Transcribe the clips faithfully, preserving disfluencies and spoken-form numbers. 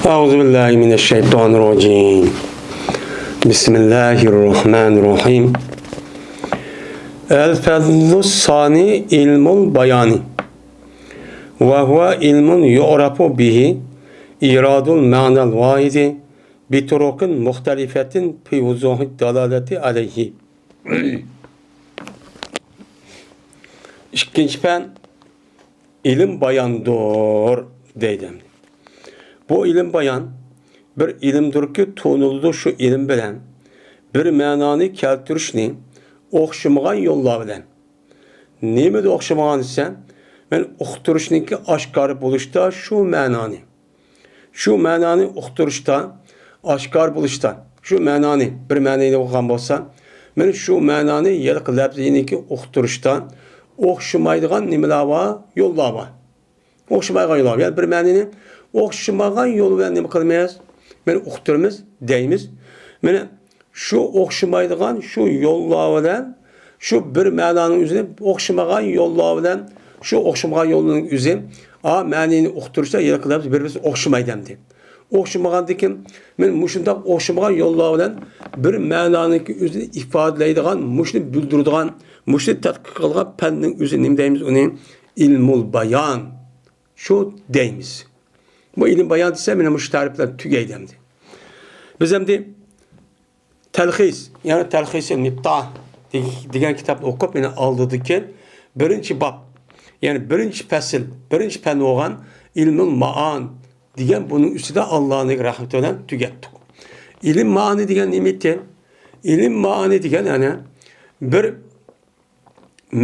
أعوذ بالله من الشيطان الرجيم. بسم الله الرحمن الرحيم. الفضل الثاني علم البيان، وهو علم يعرف به إيراد المعنى الواحد بطرق مختلفة في وجوه الدلالة عليه. ئىككىنچى پەن ئىلىم باياندۇر دەيدۇ. بۇ ئىلىم بايان بىر ئىلىمدۇركى، تونۇلىدۇ شۇ ئىلىم بىلەن بىر مەنانى كەلتۈرۈشنى ئوخشىمىغان يوللار بىلەن. نېمىدە ئوخشىمىغان دېسە، مەن ئۇقتۇرۇشنىڭكى ئاشكارا بولۇشتا شۇ مەنانى، شۇ مەنانى ئۇقتۇرۇشتا، ئاشكارا بولۇشتا، شۇ مەنانى، بىر مەنىنى ئوقۇغان بولسا، مەن شۇ مەنانى ھېلىقى لەپزىنىڭكى ئۇقتۇرۇشتا ئوخشىمايدىغان نېمىلەر بار؟ يوللار بار. ئوخشىمايدىغان يوللار. يەنى بىر مەنىنى ئوخشىمىغان يول بىلەن نېمە قىلىمىز؟ مەن ئۇقتۇرىمىز، دەيمىز. مانا شۇ ئوخشىمايدىغان شۇ يوللار بىلەن، شۇ بىر مەنانىڭ ئۆزىنى ئوخشىمىغان يوللار بىلەن، شۇ ئوخشىمىغان يولنىڭ ئۆزى، ئا، مەنىنى ئۇقتۇرۇشتا ھېلىقى لەپز بىر-بىرسى ئوخشىمايدۇ ئەمدى. ئوخشىمىغاندىكىن، مەن مۇشۇنداق ئوخشىمىغان يوللار بىلەن بىر مەنانىڭ ئۆزىنى ئىپادىلەيدىغان، مۇشۇنى بىلدۈرىدىغان، مۇشۇنى تەتقىق قىلغان پەننىڭ ئۆزى نېمە دەيمىز ئۇنى؟ ئىلمۇل بايان. شۇ دەيمىز. بۇ ئىلىم بايان دېسە، مانا مۇشۇ تەرىپ بىلەن تۈگەيدۇ ئەمدى. بىز ئەمدى تەلخىس، يەنى تەلخىسى مىپتا دېگەن كىتابنى ئوقۇپ، مانا ئالدىدىكى بىرىنچى باب، يەنى بىرىنچى پەسىل، بىرىنچى پەن بولغان ئىلمۇل مائان دېگەن بۇنىڭ ئۈستىدە ئاللانىڭ رەھمىتى بىلەن تۈگەتتۇق. ئىلىم مائانى دېگەن نېمە ئىكەن؟ ئىلىم مائانى دېگەن، يەنى بىر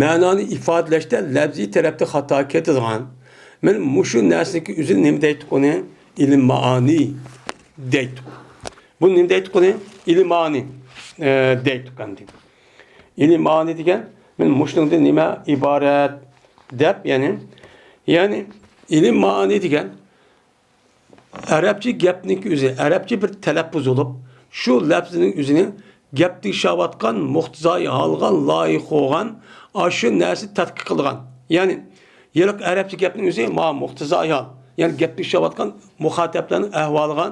مەنانى ئىپادىلەشتە لەپزىي تەرەپتە خاتا كېتىدىغان، مانا مۇشۇ نەرسىنىڭكى ئۆزىنى نېمە دەيتتۇق ئۇنى؟ ئىلىم مائانى دەيتتۇق. بۇ نېمە دەيتتۇق ئۇنى؟ ئىلىم مائانى، ئە، دەيتتۇق ئەمدى. ئىلىم مائانى دېگەن، مانا مۇشۇنىڭدىن نېمە ئىبارەت دەپ، يەنى، يەنى ئىلىم مائانى دېگەن، ئەرەبچە گەپنىڭكى ئۆزى، ئەرەبچە بىر تەلەپپۇز بولۇپ، شۇ لەپزىنىڭ ئۆزىنى گەپتە ئىشلەۋاتقان مۇقتىزاي ھالغا لايىق بولغان ئاشۇ نەرسە تەتقىق قىلغان. يەنى، ھېلىقى ئەرەبچە گەپنىڭ ئۆزى ما مۇقتىزاي ھال. يەنى گەپتە ئىشلەۋاتقان مۇخاتەپلەرنىڭ ئەھۋالىغا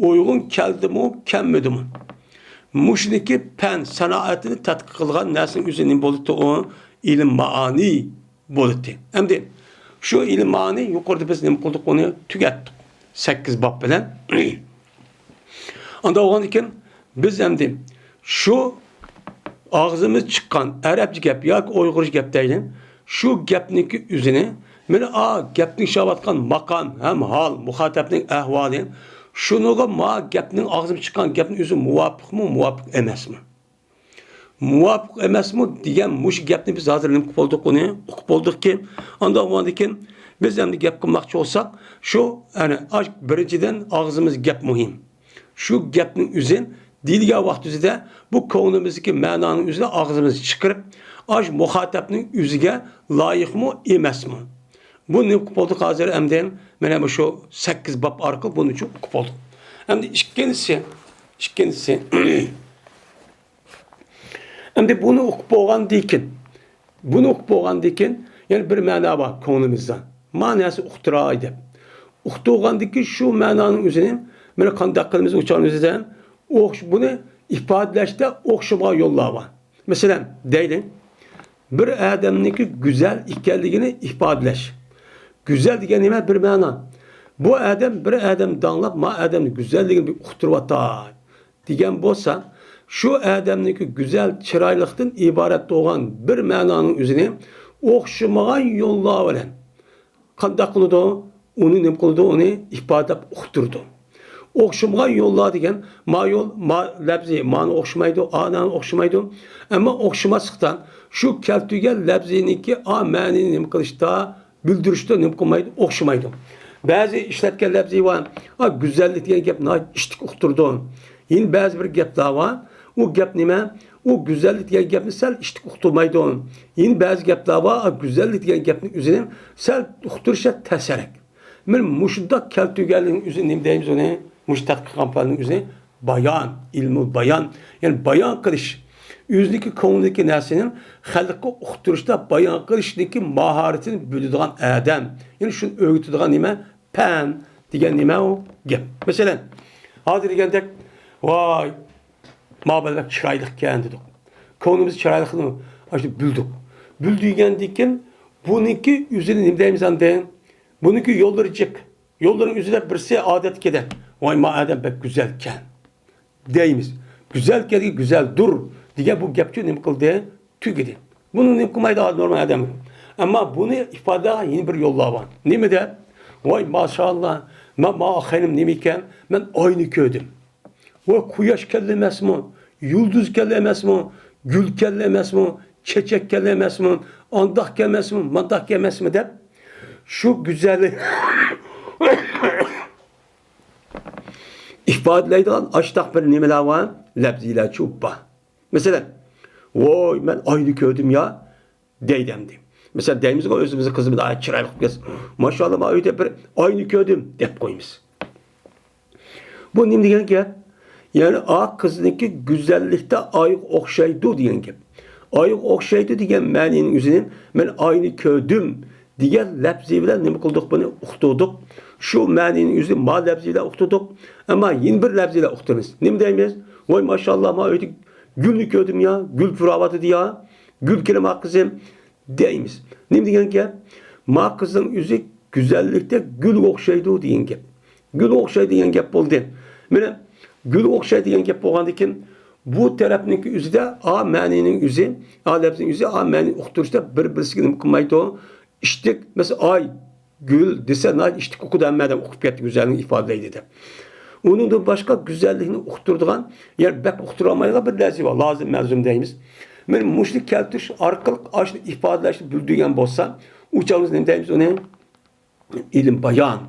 ئۇيغۇن كەلدىمۇ، كەلمىدىمۇ؟ مۇشۇنىڭكى پەن، سانائەتنى تەتقىق قىلغان نەرسىنىڭ ئۆزى نېمە بولىدۇ؟ ئۇ ئىلىم مائانى بولاتتى. ئەمدى شۇ ئىلىم مائانى يۇقىرىدا بىز نېمە قىلدۇق؟ ئۇنى تۈگەتتۇق. سەككىز باب بىلەن. ئانداق بولغاندىكىن بىز ئەمدى شۇ ئاغزىمىز چىققان ئەرەبچە گەپ ياكى ئۇيغۇرچە گەپ دەيلى، شۇ گەپنىڭكى ئۆزىنى، مانا ئا گەپنى ئىشلەۋاتقان ماقام ھەم ھال، مۇخاتەپنىڭ ئەھۋالى، شۇنىڭغا ما گەپنىڭ، ئاغزىمىز چىققان گەپنىڭ ئۆزى مۇۋاپىقمۇ، مۇۋاپىق ئەمەسمۇ؟ مۇۋاپىق ئەمەسمۇ دېگەن مۇشۇ گەپنى بىز ھازىر نېمە قىلىپ بولدۇق؟ ئۇنى ئۇقۇپ بولدۇقكى، ئانداق بولغاندىكىن بىز ئەمدى گەپ قىلماقچى بولساق، شۇ، يەنى، ئاش-، بىرىنچىدىن، ئاغزىمىز گەپ مۇھىم. شۇ گەپنىڭ ئۆزى دېيىلگەن ۋاقتىمىزدا بۇ كۆڭلىمىزدىكى مەنانىڭ ئۆزىنى ئاغزىمىز چىقىرىپ، ئاش مۇخاتەپنىڭ ئۆزىگە لايىقمۇ ئەمەسمۇ؟ بۇ نېمە قىلىپ بولدۇق ھازىر ئەمدى؟ مانا مۇشۇ سەككىز باب ئارقىلىق بۇنى ئۇقۇپ بولدۇق. ئەمدى ئىككىنچىسى، ئىككىنچىسى، ئەمدى بۇنى ئۇقۇپ بولغاندىن كېيىن، بۇنى ئۇقۇپ بولغاندىن كېيىن، يەنە بىر مەنا بار كۆڭلىمىزدە. ما نەرسە ئۇقتۇراي دەپ. ئۇقتۇرغاندىن كېيىن شۇ مەنانىڭ ئۆزىنى، مانا قانداق قىلىمىز ئۇ چاغنىڭ ئۆزىدە؟ ئوخش-، بۇنى ئىپادىلەشتە ئوخشىمىغان يوللار بار. مەسىلەن، دەيلى، بىر ئادەمنىڭكى گۈزەل ئىكەنلىكىنى ئىپادىلەش. گۈزەل دېگەن نېمە؟ بىر مەنا. بۇ ئادەم، بىر ئادەم داڭلاپ، ما ئادەمنىڭ گۈزەللىكىنى بىر ئۇقتۇرۇۋاتاي دېگەن بولسا، شۇ ئادەمنىڭكى گۈزەل، چىرايلىقتىن ئىبارەت بولغان بىر مەنانىڭ ئۆزىنى ئوخشىمىغان يوللار بىلەن قانداق قىلىدۇ؟ ئۇنى نېمە قىلىدۇ؟ ئۇنى ئىپادىلەپ ئۇقتۇرىدۇ. ئوخشىمىغان يوللار دېگەن، ما يول، ما لەپزى، مانى ئوخشىمايدۇ، ئانانى ئوخشىمايدۇ. ئەمما ئوخشىماسلىقتا، شۇ كەلتۈرگەن لەپزىنىڭكى ئا مەنىنى نېمە قىلىشتا، بىلدۈرۈشتە نېمە قىلمايدۇ؟ ئوخشىمايدۇ. بەزى ئىشلەتكەن لەپزى بار، ئا، گۈزەللىك دېگەن گەپ ناھايىتى ئىتتىك ئۇقتۇرىدۇ. يەنە بەزى بىر گەپلەر بار، ئۇ گەپ نېمە؟ ئۇ گۈزەللىك دېگەن گەپنى سەل ئىتتىك ئۇقتۇرمايدۇ. يەنە بەزى گەپلەر بار، ئا، گۈزەللىك دېگەن گەپنى ئۆزىنى سەل ئۇقتۇرۇشى تەسرەك. مانا مۇشۇنداق كەلتۈرگەنلىكنىڭ ئۆزىنى نېمە دەيمىز ئۇنى؟ مۇشۇ تەتقىق قىلغان پەننىڭ ئۆزىنى بايان، ئىلمۇل بايان. يەنى بايان قىلىش. ئۆزىنىڭكى كۆڭلىدىكى نەرسىنى خەلققە ئۇقتۇرۇشتا بايان قىلىشنىڭكى ماھارىتىنى بىلىدىغان ئادەم. يەنى شۇنى ئۆگىتىدىغان نېمە؟ پەن دېگەن نېمە ئۇ گەپ؟ مەسىلەن، ھازىر دېگەندەك، ۋاي، ما بالا بەك چىرايلىقكەن دېدۇق. كۆڭلىمىز چىرايلىقنى ئاشۇ بىلدۇق. بىلدۈرگەندىن كېيىن بۇنىڭكى ئۆزىنى نېمە دەيمىز ئاندىن؟ بۇنىڭكى يوللىرى جىق. يوللىرىنىڭ ئۆزىدە بىرسى ئادەتتىكىدە، ۋاي، ما ئادەم بەك گۈزەلكەن دەيمىز. گۈزەلكەنگە گۈزەلدۇر دېگەن بۇ گەپچۇ نېمە قىلدى؟ تۈگىدى. بۇنى نېمە قىلمايدۇ نورمال ئادەم؟ ئەمما بۇنى ئىپادىلەيدىغان يەنە بىر يوللار بار. نېمە دەپ؟ ۋاي، ماشائاللا، مەن، ما خېنىم نېمە ئىكەن؟ مەن ئاينى كۆردۈم. ۋاي، قۇياش كەلدى ئەمەسمۇ؟ يۇلدۇز كەلدى ئەمەسمۇ؟ گۈل كەلدى ئەمەسمۇ؟ چېچەك كەلدى ئەمەسمۇ؟ ئانداق كەلمەسمۇ؟ مانداق كەلمەسمۇ؟ دەپ شۇ گۈزەللىك ئىپادىلەيدىغان ئاشتاق بىر نېمىلەر بار، لەپزىلەرچۇ بار. مەسىلەن، ۋوي، مەن ئاينى كۆردۈم يا، دەيدۇ ئەمدى. مەسىلەن، دەيمىزغۇ، ئۆزىمىزنىڭ قىزىمىز ئاي چىرايلىق بولسا، ماشائاللا، مانا ئۆيدە بىر ئاينى كۆردۈم، دەپ قويىمىز. بۇ نېمە دېگەن گەپ؟ يەنى ئا قىزنىڭكى گۈزەللىكتە ئايغا ئوخشايدۇ دېگەن گەپ. ئايغا ئوخشايدۇ دېگەن مەنىنىڭ ئۆزىنى مەن ئاينى كۆردۈم دېگەن لەپزى بىلەن نېمە قىلدۇق، بۇنى ئۇقتۇردۇق. شۇ مەنىنىڭ ئۆزىنى ما لەپزى بىلەن ئۇقتۇردۇق. ئەمما يەنە بىر لەپزى بىلەن ئۇقتۇرىمىز. نېمە دەيمىز؟ ۋاي، ماشائاللا، ما ئۆيدە گۈلنى كۆردۈم يا، گۈل پۇراۋاتىدۇ يا، گۈل كېلىم ئا قىزىم، دەيمىز. نېمە دېگەن گەپ؟ ما قىزنىڭ ئۆزى گۈزەللىكتە گۈلگە ئوخشايدۇ دېگەن گەپ. گۈلگە ئوخشايدۇ دېگەن گەپ بولدى. مانا، گۈلگە ئوخشايدۇ دېگەن گەپ بولغاندىن كېيىن، بۇ تەرەپنىڭكى ئۆزىدە ئا مەنىنىڭ ئۆزى، ئا لەپزىنىڭ ئۆزى، ئا مەنىنى ئۇقتۇرۇشتا بىر-بىرسىگە نېمە قىلمايدۇ؟ ئىشتىك، مەسىلەن، ئاي، گۈل دېسە، ناھايىتى ئىشتىك ئوقۇدۇ، ھەممە ئادەم ئوقۇپ كەتتى، گۈزەللىكنى ئىپادىلەيدۇ دەپ. ئۇنىڭدىن باشقا گۈزەللىكنى ئۇقتۇرىدىغان، يەنى بەك ئۇقتۇرالمايدىغان بىر لەپزى بار، لازىم، مەلزۇم دەيمىز. مانا مۇشۇنى كەلتۈرۈش ئارقىلىق ئاشۇنى ئىپادىلەشنى بىلدۈرگەن بولسا، ئۇ چاغدا بىز نېمە دەيمىز ئۇنى؟ ئىلىم بايان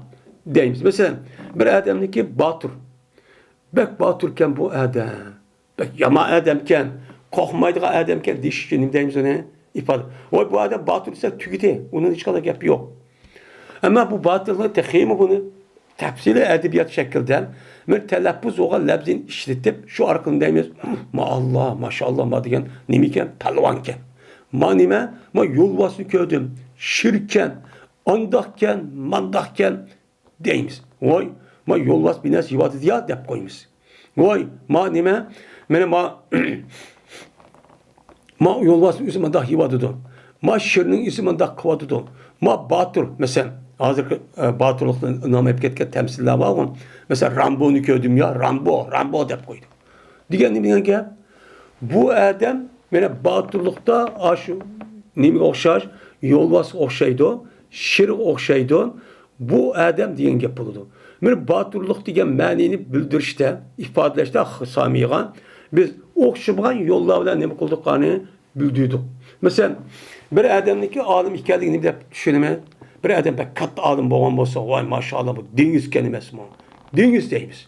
دەيمىز. مەسىلەن، بىر ئادەمنىڭكى باتۇر، بەك باتۇركەن بۇ ئادەم، بەك يامان ئادەمكەن، قورقمايدىغان ئادەمكەن دېيىش ئۈچۈن نېمە دەيمىز ئۇنى؟ ئىپادە. ۋاي، بۇ ئادەم باتۇر دېسە تۈگىدى، ئۇنىڭ ھېچقانداق گەپى يوق. ئەمما بۇ باتۇرلۇقنى تېخىمۇ بۇنى تەپسىلىي ئەدەبىيات شەكلىدە بىر تەلەپپۇز بولغان لەپزىنى ئىشلىتىپ، شۇ ئارقىلىق دەيمىز، مائاللا، ماشائاللا، ما دېگەن نېمىكەن؟ پالۋانكەن. ما نېمە؟ ما يولۋاسنى كۆردۈم، شىركەن، ئانداقكەن، مانداقكەن دەيمىز. ۋاي، ما يولۋاس بىر نەرسە يەۋاتىدۇ يا دەپ قويىمىز. ۋاي، ما نېمە؟ مانا ما، ما يولۋاس ئۆزى مانداق يەۋاتىدۇ. ما شىرنىڭ ئۆزى مانداق قىلىۋاتىدۇ. ما باتۇر، مەسىلەن، ھازىرقى، ئە، باتۇرلۇقنى نام ئېلىپ كەتكەن تەمسىللەر بارغۇ. مەسىلەن، رامبونى كۆردۈم يا، رامبو، رامبو دەپ قويدى. دېگەن نېمە دېگەن گەپ؟ بۇ ئادەم مانا باتۇرلۇقتا ئاشۇ نېمىگە ئوخشاش؟ يولۋاسقا ئوخشايدۇ، شىرغا ئوخشايدۇ. بۇ ئادەم دېگەن گەپ بولىدۇ. مانا باتۇرلۇق دېگەن مەنىنى بىلدۈرۈشتە، ئىپادىلەشتە سامىغا بىز ئوخشىمىغان يوللار بىلەن نېمە قىلدۇق، ئانى بىلدۈردۇق. مەسىلەن، بىر ئادەمنىڭكى ئالىم ئىكەنلىكىنى نېمە دەپ چۈشىنىمىز؟ بىر ئادەم بەك كاتتا ئالىم بولغان بولسا، ۋاي، ماشائاللا، بۇ دېڭىزكەن ئەمەسمۇ؟ دېڭىز دەيمىز.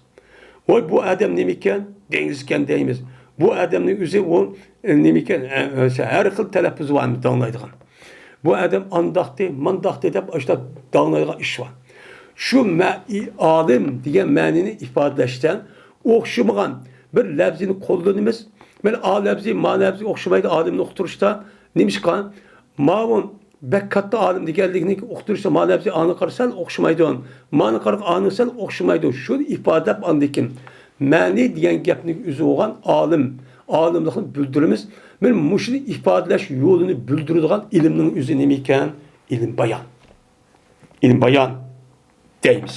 ۋاي، بۇ ئادەم نېمىكەن؟ دېڭىزكەن دەيمىز. بۇ ئادەمنىڭ ئۆزى ئۇ، ئە، نېمىكەن؟ ئە، ئە، ھەر خىل تەلەپپۇزى بار داڭلايدىغان. بۇ ئادەم ئانداقتى، مانداقتى دەپ ئاشۇنداق داڭلايدىغان ئىش بار. شۇ مە-، ئالىم دېگەن مەنىنى ئىپادىلەشتە ئوخشىمىغان بىر لەپزىنى قوللىنىمىز. مانا ئا لەپزى، ما لەپزى ئوخشىمايدۇ ئالىمنى ئۇقتۇرۇشتا. نېمىشقا؟ ماۋۇ بەك كاتتا ئالىم دېگەنلىكنى ئۇقتۇرۇشتا ما لەپزى ئانى قارىسا سەل ئوخشىمايدۇ. مانى قارىغان ئانى سەل ئوخشىمايدۇ. شۇنى ئىپادىلەپ ئاندىن كېيىن مەنى دېگەن گەپنىڭ ئۆزى بولغان ئالىم، ئالىملىقنى بىلدۈرىمىز. مانا مۇشۇنى ئىپادىلەش يولىنى بىلدۈرىدىغان ئىلىمنىڭ ئۆزى نېمە ئىكەن؟ ئىلىم بايان. ئىلىم بايان دەيمىز.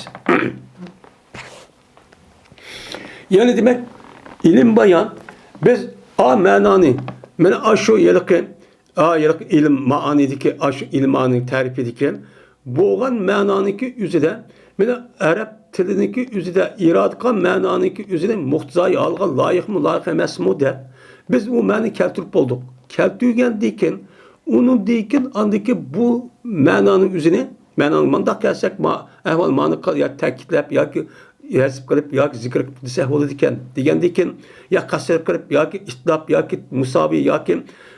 يەنى دېمەك، ئىلىم بايان بىز ئا مەنانى، مانا ئاشۇ ھېلىقى، ئا ھېلىقى ئىلىم مائانىدىكى، ئاشۇ ئىلىم مائانىنىڭ تەرىپىدىكى بولغان مەنانىڭكى ئۆزىدە، مانا ئەرەب تىلىنىڭكى ئۆزىدە ئېرادىقان مەنانىڭكى ئۆزىنى مۇقتىزاي ھالغا لايىقمۇ، لايىق ئەمەسمۇ دەپ، بىز ئۇ مەنىنى كەلتۈرۈپ بولدۇق. كەلتۈرگەندىن كېيىن، ئۇنىڭدىن كېيىن ئاندىكى بۇ مەنانىڭ ئۆزىنى، مەنانى مانداق كەلسەك، ما-، ئەھۋال مانى قىل-، ياكى تەكىتلەپ، ياكى ھەزىپ قىلىپ، ياكى زىكىر قىلىپ دېسەك بولىدىكەن، دېگەندىن كېيىن، يا قەسر قىلىپ، ياكى ئىتلاپ، ياكى مۇساۋى، ياكى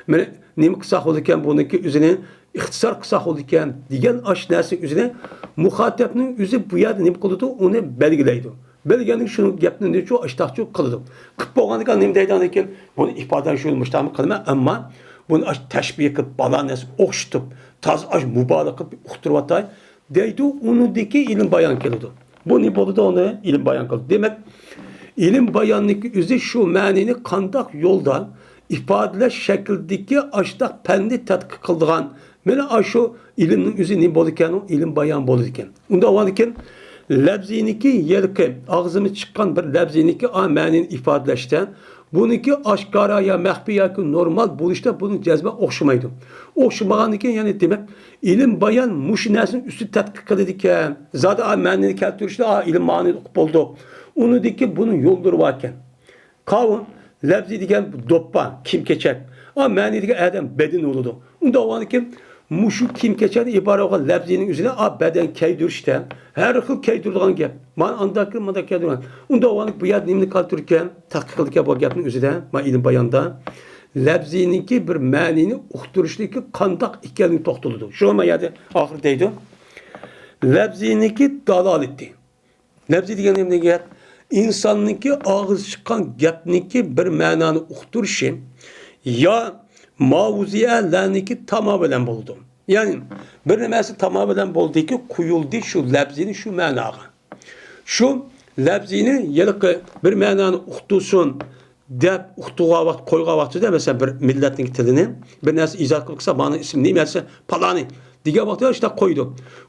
مانا نېمە قىلساق بولىدىكەن، بۇنىڭكى ئۆزىنى ئىختىسار قىلساق بولىدىكەن، دېگەن ئاشۇ نەرسە ئۆزىنى مۇخاتەپنىڭ ئۆزى بۇ يەردە نېمە قىلىدۇ، ئۇنى بەلگىلەيدۇ. بەلگىلىگەندىن شۇنىڭ گەپنى نېچۇ ئاشتاقچۇ قىلىدۇ. قىلىپ بولغاندىكىن نېمە دەيدۇ ئاندىن كېيىن؟ بۇنى ئىپادە شۇ مۇشتامى قىلىمەن، ئەمما بۇنى ئاش تەشبىھ قىلىپ، بالا نەرسە ئوخشىتىپ، تازا ئاش مۇبالىغە قىلىپ ئۇقتۇرۇۋاتاي دەيدۇ. ئۇنىڭدىكى ئىلىم بايان كېلىدۇ. بۇ نېمە بولىدۇ، ئۇنى ئىلىم بايان قىلىدۇ. دېمەك، ئىلىم باياننىڭكى ئۆزى شۇ مەنىنى قانداق يولدا ئىپادىلەش شەكلىدىكى ئاشتاق پەننى تەتقىق قىلىدىغان، مانا ئاشۇ ئىلىمنىڭ ئۆزى نېمە بولىدىكەن؟ ئۇ ئىلىم بايان بولىدىكەن. ئۇنداق بولغاندىكىن، لەپزىنىڭكى ھېلىقى ئاغزىمىز چىققان بىر لەپزىنىڭكى ئا مەنىنى ئىپادىلەشتە، بۇنىڭكى ئاشكارا يا مەخپىي ياكى نورمال بولۇشتا بۇنىڭ جەزمەن ئوخشىمايدۇ. ئوخشىمىغاندىكىن، يەنى دېمەك، ئىلىم بايان مۇشۇ نەرسىنىڭ ئۈستىدە تەتقىق قىلىدىكەن. زادى ئا مەنىنى كەلتۈرۈشتە ئا ئىلىم مەنىنى ئۇقۇپ بولىدۇ. ئۇنىڭدىكى بۇنىڭ يوللىرى باركەن. قاۋۇ، لەپزى دېگەن دوپپا، كىيىم-كېچەك. ئا مەنى دېگەن ئادەم بەدىنى بولىدۇ. ئۇنداق بولغاندىكىن، مۇشۇ كىيىم-كېچەكتىن ئىبارەت بولغان لەپزىنىڭ ئۆزىنى ئا بەدەن كىيدۈرۈشتە، ھەر خىل كىيدۈرىدىغان گەپ. مانا ئانداق كىر، مۇنداق كىيدۈرگەن. ئۇنداق بولغاندىكىن، بۇ يەردە نېمىنى كەلتۈرىدىكەن؟ تەتقىق قىلىدىكەن بۇ گەپنىڭ ئۆزىدە، مانا ئىلىم باياندا. لەپزىنىڭكى بىر مەنىنى ئۇقتۇرۇشتىكى قانداق ئىكەنلىكى توختىلىدۇ. شۇ ما يەردە ئاخىرى دەيدۇ. لەپزىنىڭكى دالالىتى. لەپزى دېگەن نېمە دېگەن گەپ؟ ئىنساننىڭكى ئاغزى چىققان گەپنىڭكى بىر مەنانى ئۇقتۇرۇشى يا ماۋزۇئەلەرنىڭكى تامامى بىلەن بولىدۇ. يەنى بىر نەرسە تامامى بىلەن بولدىكى، قويۇلدى شۇ لەپزىنى شۇ مەناغا. شۇ لەپزىنى ھېلىقى بىر مەنانى ئۇقتۇرسۇن، دەپ ئۇقتۇرغان ۋاقىت، قويغان ۋاقتىدا، مەسىلەن، بىر مىللەتنىڭ تىلىنى بىر نەرسە ئىجاد قىلىپ قىلسا، مانا ئىسمى نېمە دېسە، پالانى دېگەن ۋاقىتتا ئىشتا قويىدۇ.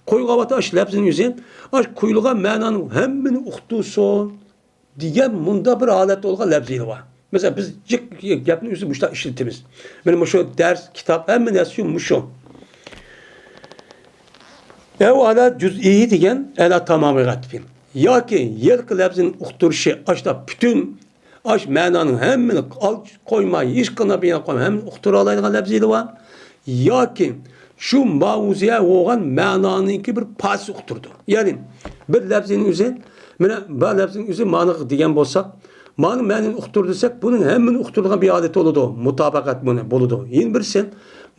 قويغان ۋاقىتتا ئاشۇ لەپزىنىڭ ئۆزى، ئاشۇ قويۇلغان مەنانىڭ ھەممىنى ئۇقتۇرسۇن دېگەن مۇنداق بىر ھالەتتە بولغان لەپزىلەر بار. مەسىلەن، بىز جىق گەپنى ئۆزى مۇشۇنداق ئىشلىتىمىز. مانا مۇشۇ دەرس، كىتاب، ھەممە نەرسە شۇ، مۇشۇ. ئەۋ ئالا جۈزئىي دېگەن ئەلا تامامىغا ئەتىپى. ياكى ھېلىقى لەپزىنى ئۇقتۇرۇشى ئاشتا پۈتۈن ئاش مەنانىڭ ھەممىنى ئال قويماي، ھېچقانداق بىر يەر قويماي، ھەممىنى ئۇقتۇرالايدىغان لەپزىلەر بار. ياكى شۇ ماۋزۇ بولغان مەنانىڭكى بىر پارچىسى ئۇقتۇرىدۇ. يەنى بىر لەپزىنىڭ ئۆزى، مانا بۇ لەپزىنىڭ ئۆزى مانىغا دېگەن بولساق، مانا مەنىنى ئۇقتۇر دېسەك، بۇنىڭ ھەممىنى ئۇقتۇرىدىغان بىر ھالەت بولىدۇ. مۇتابىقەت بۇنى بولىدۇ. يەنە بىرسى،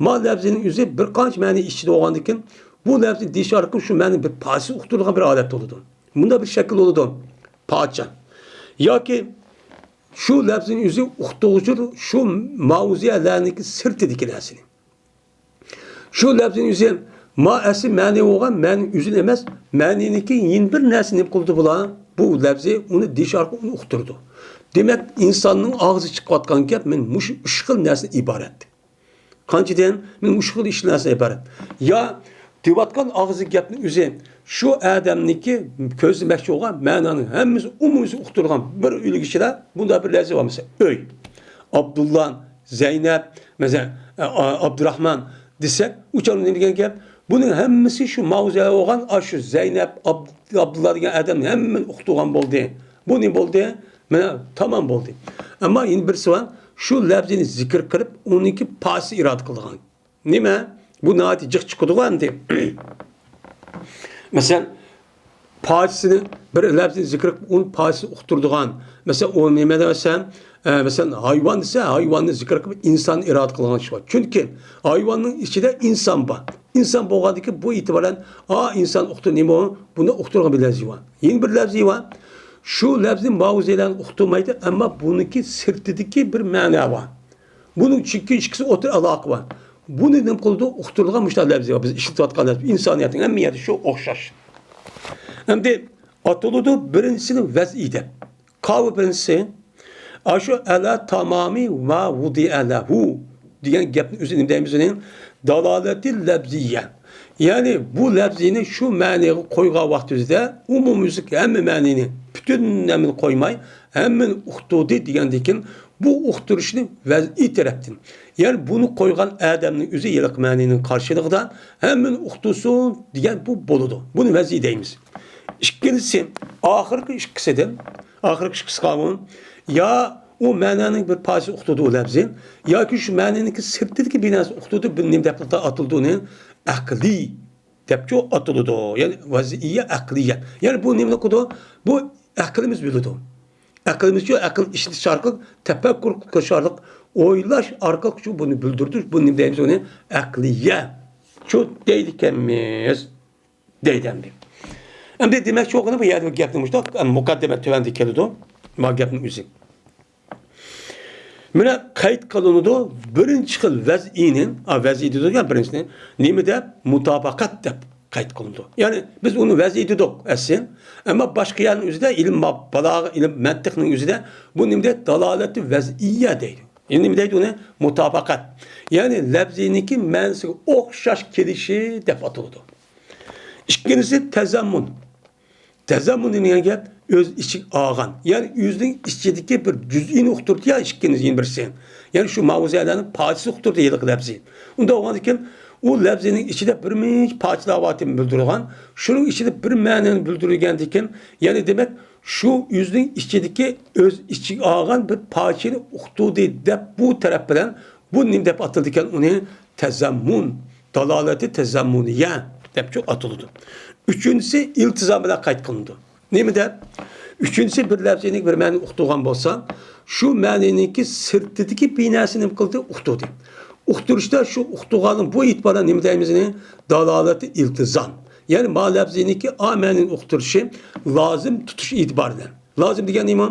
ما لەپزىنىڭ ئۆزى بىر قانچە مەنە ئىچىدە بولغاندىكىن، بۇ لەپزىنى دېيىش ئارقىلىق شۇ مەنىنى بىر پارچىسى ئۇقتۇرىدىغان بىر ھالەت بولىدۇ. مۇنداق بىر شەكىل بولىدۇ. پارچە. ياكى شۇ لەپزىنىڭ ئۆزى ئۇقتۇرغۇچى شۇ ماۋزۇئەلەرنىڭكى سىرتىدىكى نەرسىنى. شۇ لەپزىنىڭ ئۆزى ما ئەسلى مەنە بولغان مەنىنىڭ ئۆزىنى ئەمەس، مەنىنىڭكى يەنە بىر نەرسىنى نېمە قىلىدۇ بۇلار؟ بۇ لەپزى ئۇنى دېيىش ئارقىلىق ئۇنى ئۇقتۇرىدۇ. دېمەك، ئىنساننىڭ ئاغزى چىقىۋاتقان گەپ مانا مۇشۇ ئۈچ خىل نەرسىدىن ئىبارەت. قانچىدىن؟ مانا مۇشۇ خىل ئۈچ نەرسىدىن ئىبارەت. يا دېيىۋاتقان ئاغزى گەپنىڭ ئۆزى شۇ ئادەمنىڭكى كۆزلىمەكچى بولغان مەنانىڭ ھەممىسى ئومۇميۈزلۈك ئۇقتۇرغان بىر ئۈلگە ئىچىدە بۇنداق بىر لەپزى بار. مەسىلەن، ئۆي، ئابدۇللا، زەينەپ، مەسىلەن، ئا-، ئا-، ئابدۇراخمان دېسەك، ئۇ چاغدا نېمە دېگەن گەپ؟ بۇنىڭ ھەممىسى شۇ ماۋزۇ بولغان، ئاشۇ زەينەپ، ئابد-، ئابدۇللا دېگەن ئادەمنى ھەممىنى ئۇقتۇرغان بولدى. بۇ نېمە بولدى؟ مانا، تامام بولدى. ئەمما يەنە بىرسى بار، شۇ لەپزىنى زىكىر قىلىپ، ئۇنىڭكى پارچىسى ئىرادە قىلىدىغان. نېمە؟ بۇ ناھايىتى جىق چىقىدىغۇ ئەمدى. مەسىلەن، پارچىسىنى، بىر لەپزىنى زىكىر قىلىپ، ئۇنىڭ پارچىسىنى ئۇقتۇرىدىغان. مەسىلەن، ئۇ نېمە دېسەم، ئە، مەسىلەن، ھايۋان دېسە، ھايۋاننى زىكىر قىلىپ، ئىنساننى ئىرادە قىلغان كىشى بار. چۈنكى ھايۋاننىڭ ئىچىدە ئىنسان بار. ئىنسان بولغاندىكىن بۇ ئېتىبارەن، ئا، ئىنسان ئۇقتۇر نېمە ئۇ؟ بۇنى ئۇقتۇرغان بىر لەپزى بار. يەنە بىر لەپزى بار. شۇ لەپزى ماۋزۇلارنى ئۇقتۇرمايدۇ، ئەمما بۇنىڭكى سىرتىدىكى بىر مەنە بار. بۇنىڭ چۈنكى ئىككىسى ئوتتۇرا ئالاقە بار. بۇنى نېمە قىلىدۇ؟ ئۇقتۇرىدىغان مۇشۇنداق لەپزى بار. بىز ئىشلىتىۋاتقان لەپز ئىنسانىيەتنىڭ ھەممە يەردە شۇ ئوخشاش. ئەمدى ئاتىلىدۇ بىرىنچىسىنى ۋەزئىي دەپ. قاۋۇ بىرىنچىسى، ئاشۇ ئەلا تامامى ۋە ۋۇدىئە لەھۇ دېگەن گەپنى ئۆزى نېمە دەيمىز ئۇنى؟ دالالەتى لەپزىيە. يەنى بۇ لەپزىنى شۇ مەنىگە قويغان ۋاقتىمىزدا ئومۇميۈزلۈك ھەممە مەنىنى پۈتۈن ھەممىنى قويماي، ھەممىنى ئۇقتۇردى دېگەندىن كېيىن، بۇ ئۇقتۇرۇشنى ۋەزئىي تەرەپتىن، يەنى بۇنى قويغان ئادەمنىڭ ئۆزى ھېلىقى مەنىنىڭ قارشىلىقىدا ھەممىنى ئۇقتۇرسۇن دېگەن بۇ بولىدۇ. بۇنى ۋەزئىي دەيمىز. ئىككىنچىسى، ئاخىرقى ئىككىسىدىن، ئاخىرقى ئىككىسى قاۋۇ، يا ئۇ مەنانىڭ بىر پارچىسى ئۇقتۇردى ئۇ لەپزى، ياكى شۇ مەنىنىڭكى سىرتىدىكى بىر نەرسە ئۇقتۇردى، بۇ نېمە دەپ ئاتىلىدۇ ئۇنى؟ ئەقلىي دەپچۇ ئاتىلىدۇ. يەنى ۋەزئىيە ئەقلىيە. يەنى بۇ نېمىنى قىلىدۇ؟ بۇ ئەقلىمىز بىلىدۇ. ئەقلىمىزچۇ، ئەقىل ئىشلىتىش ئارقىلىق، تەپەككۇر قىلىش ئارقىلىق، ئويلاش ئارقىلىق شۇ بۇنى بىلدۈردى. بۇنى نېمە دەيمىز ئۇنى؟ ئەقلىيە. شۇ دەيدىكەنمىز. دەيدۇ ئەمدى. ئەمدى دېمەكچى بولغىنى بۇ يەردە بۇ گەپنى مۇشۇنداق، مۇقەددىمە تۆۋەندە كېلىدۇ. ما گەپنىڭ ئۆزى. مانا قەيت قىلىنىدۇ، بىرىنچى خىل ۋەزئىنى، ئا، ۋەزئى دېدۇق يا بىرىنچىنى، نېمە دەپ؟ مۇتابىقەت دەپ قەيت قىلىنىدۇ. يەنى بىز ئۇنى ۋەزئىي دېدۇق ئەسلى. ئەمما باشقا يەرنىڭ ئۆزىدە ئىلىم بالاغە، ئىلىم مەنتىقنىڭ ئۆزىدە بۇ نېمە دەيدۇ؟ دالالەتى ۋەزئىيە دەيدۇ. يەنى نېمە دەيدۇ ئۇنى؟ مۇتابىقەت. يەنى لەپزىنىڭكى مەنىسىگە ئوخشاش كېلىشى دەپ ئاتىلىدۇ. ئىككىنچىسى تەزەممۇن. تەزەممۇن دېگەن گەپ ئۆز ئىچىگە ئالغان. يەنى ئۆزىنىڭ ئىچىدىكى بىر جۈزئىينى ئۇقتۇردى يا ئىككىنچى يەنە بىرسى. يەنى شۇ ماۋزۇلارنىڭ پارچىسى ئۇقتۇردى ھېلىقى لەپزى. ئۇنداق بولغاندىكىن ئۇ لەپزىنىڭ ئىچىدە بىر مۇنچە پارچىلار باركەن بىلدۈرۈلگەن. شۇنىڭ ئىچىدە بىر مەنىنى بىلدۈرگەندىكىن، يەنى دېمەك، شۇ ئۆزىنىڭ ئىچىدىكى ئۆز ئىچىگە ئالغان بىر پارچىنى ئۇقتۇردى دەپ بۇ تەرەپ بىلەن بۇ نېمە دەپ ئاتىلىدىكەن؟ ئۇنى تەزەممۇن، دالالەتى تەزەممۇنىيە دەپچۇ ئاتىلىدۇ. ئۈچىنچىسى ئىلتىزام بىلەن قەيت قىلىنىدۇ. نېمە دەپ؟ ئۈچىنچىسى بىر لەپزىنى بىر مەنىنى ئۇقتۇرغان بولسا، شۇ مەنىنىڭكى سىرتىدىكى بىناسىنى نېمە قىلدى؟ ئۇقتۇردى. ئۇقتۇرۇشتا شۇ ئۇقتۇرغاننىڭ بۇ ئېتىبارى بىلەن نېمە دەيمىز؟ دالالەتى ئىلتىزام. يەنى ما لەپزىنىڭكى ئا مەنىنى ئۇقتۇرۇشى لازىم تۇتۇش ئېتىبارى بىلەن. لازىم دېگەن نېمە؟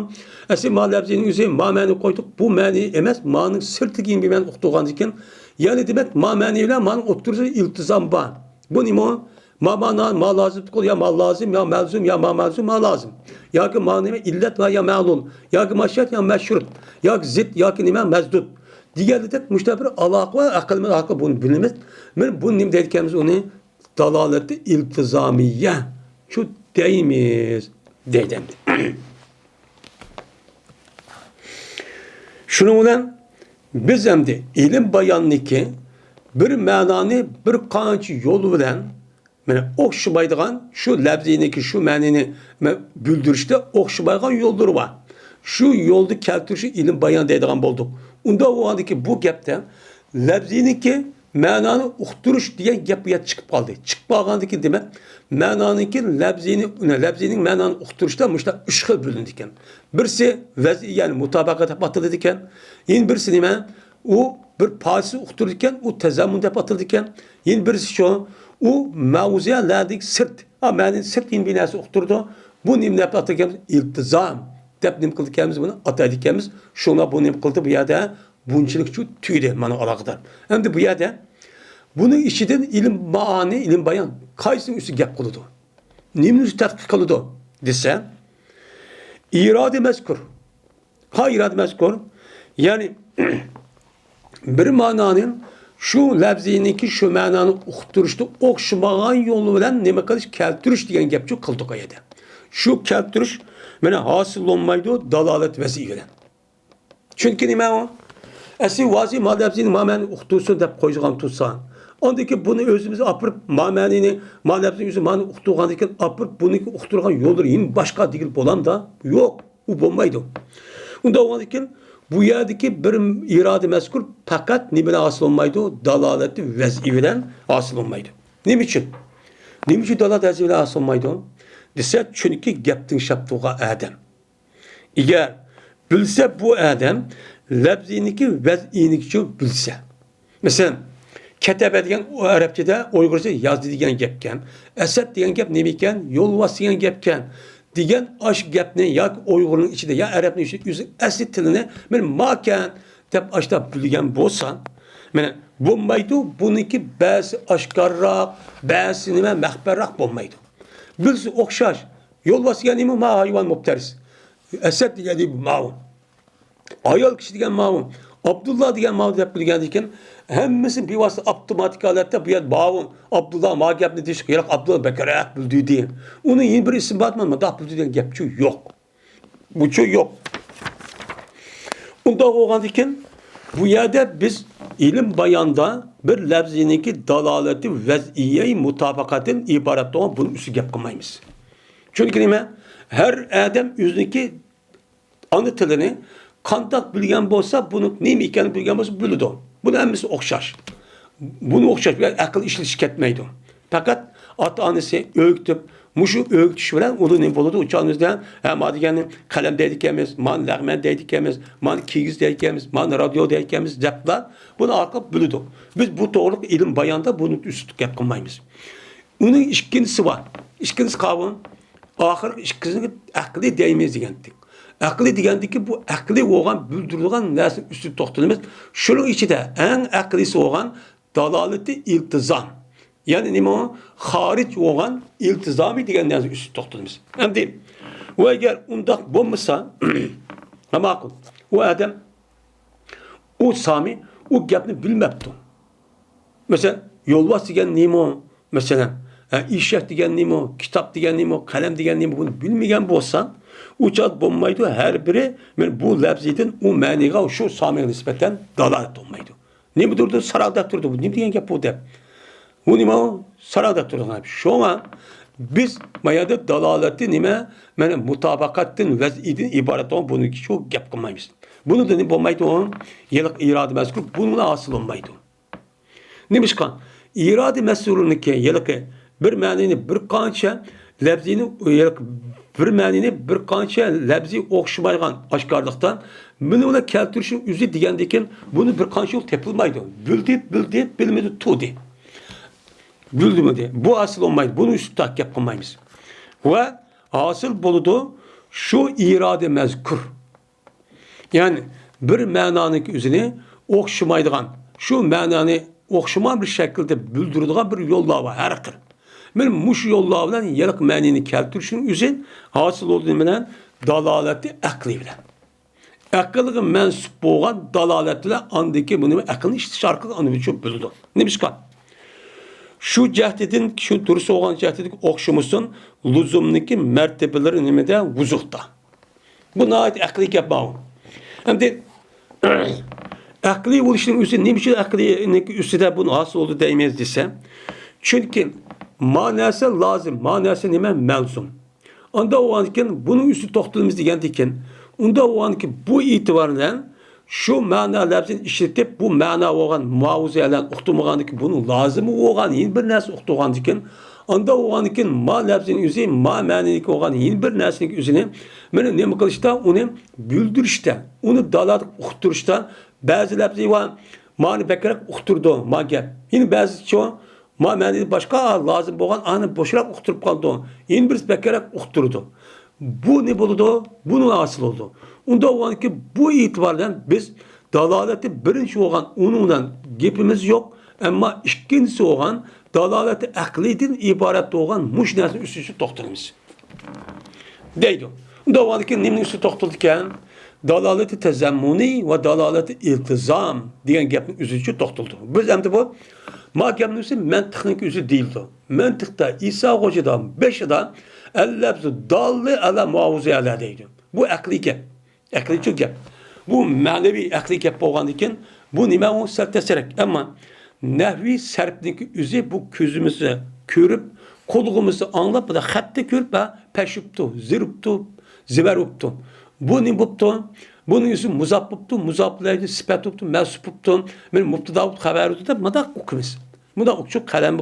ئەسلى ما لەپزىنىڭ ئۆزى ما مەنىنى قويدۇق، بۇ مەنە ئەمەس، مانىڭ سىرتىدىكى يېڭى بىر مەنە ئۇقتۇرغاندىكىن، يەنى دېمەك، ما مەنە بىلەن مانىڭ ئوتتۇرىسىدا ئىلتىزام بار. بۇ نېمە؟ ما، ما، نا، ما لازىم تۇغۇل، يا ما لازىم، يا مەلزۇم، يا ما مەلزۇم، ما لازىم. ياكى ما نېمە؟ ئىللەت ۋە يا مەلۇل. ياكى ما شەرت، يا مەشرۇت. ياكى زىت، ياكى نېمە؟ مەزدۇت. دېگەندەك مۇشۇنداق بىر ئالاقە بار، ئەقلىمىز ئارقىلىق بۇنى بىلىمىز. مانا بۇنى نېمە دەيدىكەنمىز ئۇنى؟ دالالەتى ئىلتىزامىيە شۇ دەيمىز دەيدۇ ئەمدى. شۇنىڭ بىلەن بىز ئەمدى ئىلىم باياننىكى بىر مەنانى بىر قانچە يول بىلەن، مانا، ئوخشىمايدىغان شۇ لەپزىنىكى شۇ مەنىنى، مانا، بىلدۈرۈشتە ئوخشىمايدىغان يوللىرى بار. شۇ يولدا كەلتۈرۈشى ئىلىم بايان دەيدىغان بولدۇق. ئۇنداق بولغاندىكىن بۇ گەپتە لەپزىنىكى مەنانى ئۇقتۇرۇش دېگەن گەپ بۇ يەردە چىقىپ قالدى. چىقىپ قالغاندىكىن دېمەك، مەنانىڭكى لەپزىنى، لەپزىنىڭ مەنانى ئۇقتۇرۇشتا مۇشۇنداق ئۈچ خىل بۆلۈنىدىكەن. بىرسى ۋەزئىي، يەنى مۇتابىقەت دەپ ئاتىلىدىكەن. يەنە بىرسى نېمە؟ ئۇ بىر پارچىسى ئۇقتۇرىدىكەن، ئۇ تەزەممۇن دەپ ئاتىلىدىكەن. يەنە بىرسى شۇ، ئۇ مەۋزۇلەردىكى سىرت، ھا، مەنىدىن سىرت يەنە بىر نەرسە ئۇقتۇرىدۇ. بۇ نېمە دەپ ئاتىلىدىكەن؟ ئىلتىزام دەپ نېمە قىلىدىكەنمىز؟ بۇنى ئاتايدىكەنمىز. شۇڭا بۇ نېمە قىلدى بۇ يەردە؟ بۇنچىلىك شۇ تۈگىدى مانا ئالاقىدار. ئەمدى بۇ يەردە بۇنىڭ ئىچىدىن ئىلىم مائانى، ئىلىم بايان قايسىنىڭ ئۈستىدە گەپ قىلىدۇ؟ نېمىنى ئۈستىدە تەتقىق قىلىدۇ دېسە، ئىرادە مەزكۇر. ھا، ئىرادە مەزكۇر. يەنى بىر مەنانى شۇ لەپزىنىڭكى شۇ مەنانى ئۇقتۇرۇشتا ئوخشىمىغان يول بىلەن نېمە قىلىش، كەلتۈرۈش دېگەن گەپچۇ قىلدۇق ئۇ يەردە. شۇ كەلتۈرۈش مانا ھاسىل بولمايدۇ دالالەت ۋەزئىي بىلەن. چۈنكى نېمە ئۇ؟ ئەسلى ۋازى ما لەپزىنى ما مەنىنى ئۇقتۇرسۇن دەپ قويغان تۇرسا، ئاندىن كېيىن بۇنى ئۆزىمىز ئاپىرىپ ما مەنىنى ما لەپزىنى ئۆزى مانى ئۇقتۇرغاندىن كېيىن ئاپىرىپ بۇنىڭكى ئۇقتۇرغان يوللىرى يەنە باشقا دېگىلى بولامدا؟ يوق، ئۇ بولمايدۇ. ئۇنداق بولغاندىن كېيىن بۇ يەردىكى بىر ئىرادە مەزكۇر پەقەت نېمە بىلەن ھاسىل بولمايدۇ؟ دالالەتى ۋەزئىي بىلەن ھاسىل بولمايدۇ. نېمە ئۈچۈن؟ نېمە ئۈچۈن دالالەت ۋەزئىي بىلەن ھاسىل بولمايدۇ دېسە، چۈنكى گەپ تىڭشاپ تۇرغان ئادەم. ئەگەر بىلسە بۇ ئادەم لەپزىنىكى ۋەزئىنىكىچۇ بىلسە. مەسىلەن، كەتەبە دېگەن ئەرەبچىدە ئۇيغۇرچە يازدى دېگەن گەپكەن. ئەسەت دېگەن گەپ نېمە ئىكەن؟ يولۋاس دېگەن گەپكەن. دېگەن ئاش گەپنى ياكى ئۇيغۇرنىڭ ئىچىدە يا ئەرەبنىڭ ئىچىدە ئۆزى ئەسلى تىلىنى مەن ماكەن دەپ ئاشتا بىلگەن بولسا، مانا بولمايدۇ، بۇنىڭكى بەزى ئاشكارىراق، بەزى نېمە مەخپىيراق بولمايدۇ. بىلسە ئوخشاش. يولۋاس دېگەن نېمە؟ ما ھايۋان مۇپتەرس. ئەسەت دېگەن نېمە؟ ماۋۇ. ئايال كىشى دېگەن ماۋۇ. ئابدۇللا دېگەن ماۋۇ دەپ بىلگەندىن كېيىن، ھەممىسى بىۋاسىتە ئاپتوماتىك ھالەتتە بۇ يەردە ماۋۇ. ئابدۇللا ما گەپنى دېيىشكە ياق، ئابدۇللا بەكرەك بىلدى دېدى. ئۇنىڭ يەنە بىر ئىسمى بار، مانا مۇنداق بىلدى دېگەن گەپچۇ يوق. بۇچۇ يوق. ئۇنداق بولغاندىكىن، بۇ يەردە بىز ئىلىم باياندا بىر لەپزىنىڭكى دالالىتى ۋەزئىيەي مۇتابىقەتتىن ئىبارەت بولغان بۇنىڭ ئۈستىدە گەپ قىلمايمىز. چۈنكى نېمە؟ ھەر ئادەم ئۆزىنىڭكى ئانا تىلىنى قانداق بىلگەن بولسا، بۇنىڭ نېمە ئىكەنلىكىنى بىلگەن بولسا، بىلىدۇ. بۇنى ھەممىسى ئوخشاش. بۇنى ئوخشاش، بۇ يەردە ئەقىل ئىشلىتىش كەتمەيدۇ. پەقەت ئاتا-ئانىسى ئۆگىتىپ، مۇشۇ ئۆگىتىش بىلەن ئۇنى نېمە بولىدۇ؟ ئۇ چاغنىڭ ئۆزىدە، ھە، ما دېگەننى قەلەم دەيدىكەنمىز، مانى لەغمەن دەيدىكەنمىز، مانى كىگىز دەيدىكەنمىز، مانى رادىيو دەيدىكەنمىز دەپلا بۇنى ئارقىلىق بىلىدۇ. بىز بۇ توغرىلىق ئىلىم باياندا بۇنى ئۈستىدە گەپ قىلمايمىز. ئۇنىڭ ئىككىنچىسى بار. ئىككىنچىسى قاۋۇ. ئاخىرقى ئىككىسىنى ئەقلى دەيمىز دېگەنتى. ئەقلى دېگەندىكى بۇ ئەقلى بولغان بىلدۈرىدىغان نەرسىنىڭ ئۈستىدە توختىلىمىز. شۇنىڭ ئىچىدە ئەڭ ئەقلىيسى بولغان دالالىتى ئىلتىزام. يەنى نېمە ئۇ؟ خارىج بولغان ئىلتىزامى دېگەن نەرسە ئۈستىدە توختىلىمىز. ئەمدى، ئۇ ئەگەر ئۇنداق بولمىسا، ھە، ماقۇل. ئۇ ئادەم ئۇ سامى ئۇ گەپنى بىلمەپتۇ. مەسىلەن، يولۋاس دېگەن نېمە ئۇ؟ مەسىلەن، ھە، ئېشەك دېگەن نېمە ئۇ؟ كىتاب دېگەن نېمە ئۇ؟ قەلەم دېگەن نېمە ئۇ؟ بۇنى بىلمىگەن بولسا، ئۇ چاغدا بولمايدۇ. ھەر بىرى مانا بۇ لەپزىدىن ئۇ مەنىگە، شۇ سامىغا نىسبەتەن دالالەت بولمايدۇ. نېمە تۇرىدۇ؟ ساراڭداپ تۇرىدۇ. بۇ نېمە دېگەن گەپ بۇ دەپ. بۇ نېمە ئۇ؟ ساراڭداپ تۇرىدىغان گەپ. شۇڭا بىز ما يەردە دالالەتنى نېمە؟ مانا مۇتابىقەتتىن، ۋەزئىدىن ئىبارەت بولغان بۇنىڭكى شۇ گەپ قىلمايمىز. بۇنى دېنى بولمايدۇ. ھېلىقى ئىرادە مەزكۇر بۇنىڭ بىلەن ھاسىل بولمايدۇ. نېمىشقا؟ ئىرادە مەزكۇرنىڭكى ھېلىقى بىر مەنىنى بىر قانچە لەپزىنى، ھېلىقى بىر مەنىنى بىر قانچە لەپزى ئوخشىمايدىغان ئاشكارىلىقتا بۇنى بىلەن كەلتۈرۈشنىڭ ئۆزى دېگەندىكىن بۇنى بىر قانچە يول تېپىلمايدۇ. بىلدى، بىلدى، بىلمىدى، تۇدى. بىلدىمىدى. بۇ ھاسىل بولمايدۇ. بۇنىڭ ئۈستىدە گەپ قىلمايمىز. ۋە ھاسىل بولىدۇ شۇ ئىرادە مەزكۇر. يەنى بىر مەنانىڭكى ئۆزىنى ئوخشىمايدىغان، شۇ مەنانى ئوخشىمىغان بىر شەكىلدە بىلدۈرىدىغان بىر يوللار بار ھەر خىل. مانا مۇشۇ يوللار بىلەن ھېلىقى مەنىنى كەلتۈرۈشنىڭ ئۆزى ھاسىل بولىدۇ نېمە بىلەن؟ دالالەتى ئەقلىي بىلەن. ئەقىلگە مەنسۇپ بولغان دالالەت بىلەن ئاندىن كېيىن بۇنى ئەقىلنى ئىشلىتىش ئارقىلىق ئاندىن كېيىن بىلىدۇ. نېمىشقا؟ شۇ جەھەتتىن، شۇ دۇرۇس بولغان جەھەتتىن ئوخشىمىسۇن، لۇزۇمنىڭكى مەرتىبىلىرى نېمىدە؟ ۋۇزۇھتا. بۇ ناھايىتى ئەقلىي گەپ ماۋۇ. ئەمدى ئەقلىي بولۇشنىڭ ئۆزى نېمە ئۈچۈن ئەقلىينىڭ ئۈستىدە بۇنى ھاسىل بولدى دەيمىز دېسە، چۈنكى ما نەرسە لازىم، ما نەرسە نېمە؟ مەلزۇم. ئاندا بولغاندىكىن بۇنىڭ ئۈستىدە توختىلىمىز دېگەندىكىن، ئۇندا بولغاندىكىن بۇ ئېتىبار بىلەن شۇ مەنا لەپزىنى ئىشلىتىپ، بۇ مەنا بولغان ماۋزۇ بىلەن ئۇقتۇرمىغاندىكىن بۇنىڭ لازىمى بولغان يەنە بىر نەرسە ئۇقتۇرغاندىكىن، ئاندا بولغاندىكىن ما لەپزىنىڭ ئۆزى، ما مەنىدىكى بولغان يەنە بىر نەرسىنىڭ ئۆزىنى مانا نېمە قىلىشتا، ئۇنى بىلدۈرۈشتە، ئۇنى دالالەت ئۇقتۇرۇشتا بەزى لەپزى بار، مانى بەكرەك ئۇقتۇرىدۇ، ما گەپ. يەنە بەزىچۇ، ما مەنىدە باشقا لازىم بولغان ئانى بوشراق ئۇقتۇرۇپ قالىدۇ. يەنە بىرسى بەكرەك ئۇقتۇرىدۇ. بۇ نېمە بولىدۇ؟ بۇنىڭ ھاسىل بولىدۇ. ئۇنداق بولغاندىكىن بۇ ئېتىبار بىلەن بىز دالالەتى بىرىنچى بولغان ئۇنىڭ بىلەن گېپىمىز يوق، ئەمما ئىككىنچىسى بولغان دالالەتى ئەقلىيدىن ئىبارەت بولغان مۇشۇ نەرسىنىڭ ئۈستىدە توختىلىمىز. دەيدۇ. ئۇنداق بولغاندىكىن نېمىنىڭ ئۈستىدە توختىلىدىكەن؟ دالالىتى تەزەممۇنى ۋە دالالىتى ئىلتىزام دېگەن گەپنىڭ ئۆزىچە توختىلىدۇ. بىز ئەمدى بۇ ما گەپنىڭ ئۆزى مەنتىقنىڭكى ئۆزى دېيىلىدۇ. مەنتىقتا ئىسا خوجىدا بېشىدا ئەللەپزۇ داللى ئەلا ماۋزۇ ئەلا دەيدۇ. بۇ ئەقلىي گەپ. ئەقلىيچۇ گەپ. بۇ مەنىۋى ئەقلىي گەپ بولغاندىكىن، بۇ نېمە ئۇ سەل تەسرەك. ئەمما نەھۋىي سەرپنىڭكى ئۆزى بۇ كۆزىمىزنى كۆرۈپ، قۇلىقىمىزنى ئاڭلاپ، بۇدا خەتنى كۆرۈپ، ھە، پەش بوپتۇ، زىر بوپتۇ، زىبەر بوپتۇ. بۇ نېمە بوپتۇ؟ بۇنىڭ ئۆزى مۇزاپ بوپتۇ، مۇزاپ بىلەن سۈپەت بوپتۇ، مەۋسۇپ بوپتۇ، مانا مۇبتىدا بوپتۇ، خەۋەر بوپتۇ دەپ مۇنداق ئوقۇيمىز. مۇنداق ئوقۇشۇپ قەلەم،